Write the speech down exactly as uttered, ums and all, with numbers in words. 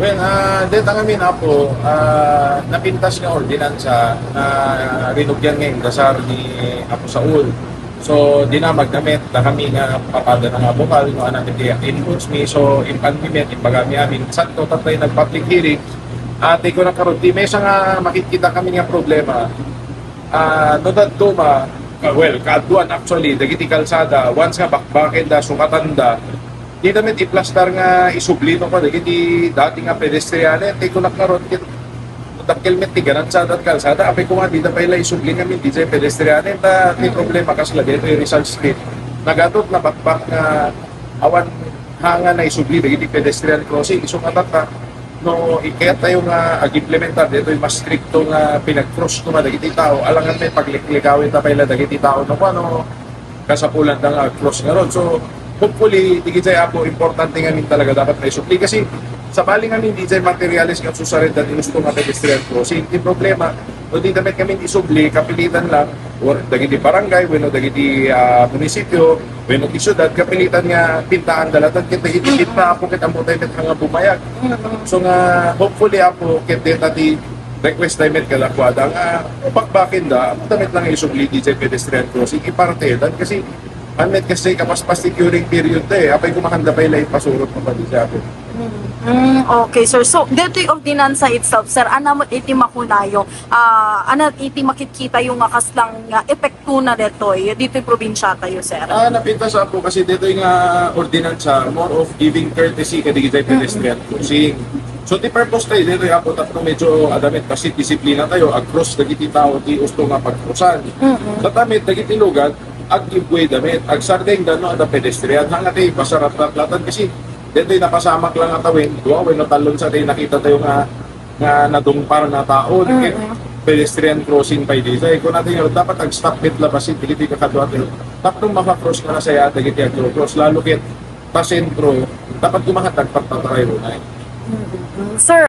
Well, ah, deta ngamin, Apo, ah, napintas nga ordinansa nga rinugyan nga indasar ni Apo Saul. So, dinamag namin, da kami nga papada na nga bukal, no, anak iti inputs mi. So, impan mi met, imbagami amin, santo, tapay nag-public hearing. Ate ko na karon, di may nga makikita kami nga problema. Ah, no, daduma, ah, well, kaaduan actually, dagiti kalsada, once nga bakbaken da, sukatan da, di namin iplastar nga isubli no pa, dagiti dati nga pedestrianen, ti kunak karon, kit-, dakkel met ti ganansa dat kalsada, apay ko nga, di da pay la isubli nga min, di jay pedestrianen, ta, ti problema kas lagi, ito yung Rizal Street. Nagadot na bakbak nga awan hanga na isubli, dagiti pedestrian crossing, iso nga tatta, no, ikayat tayo nga ag-implementar, dito yung mas stricto nga pinag-cross ko nga dagiti tao, alangan may pagliklikawin ta pay la dagiti tao, no, ano, kasapulan da nga cross nga road. So, hopefully, di kita, Apo, importante nga min talaga dapat maisukli. Kasi, sabali nga min, di jay materialis nga susarenda ti gusto nga pedestrian crossing. Ti problema, no, di damit kami isubli, kapilitan lang, or dagiti barangay, wenno dagiti, ah, munisipyo, wenno ti syudad, kapilitan nga pintaan da latta, ket dagiti pinta, Apo, ket ammo tayo met nga bumayag. So nga, hopefully, Apo, ket deta ti request tayo met kadakuada nga bakbaken da, ammo tayo met lang isubli di jay pedestrian crossing, ipartedan, kasi, an met kasi kapaspas ti curing period da eh, apay kumakanda pay la ipasurot mo pa di jay, Apo. Mm, okay, sir. So, detoy ordinansa itself, sir, ano mo iti makunayo? Ah, ano iti makitkitayo nga kaslang nga epektona detoy, ditoy probinsya tayo, sir? Ah, napintas, Apo, kasi detoy nga ordinansa, more of giving courtesy kadagiti pedestrian crossing. So, ti purpose tayo detoy, Apo, tapno medyo adda met kasi disiplina tayo, ag-cross dagiti tao ti usto nga pagcrossan. Tatta met dagiti lugar, ag-give way da met, agsardeng da no adda pedestrian, hanga ti pasaratlatlatan kasi detoy napasamak lang nga tawen, dua wenno talon sa tayo nakita tayo nga nga nadungpar nga tao, ket pedestrian crossing pay daytoy. Kunana nga dapat ag-stop met la basit dagiti kakadua tayo. Tapno maka-cross nga nasaya dagiti agcross, lalo ket pasentro, dapat kumakat agpagpatarayo na. Sir,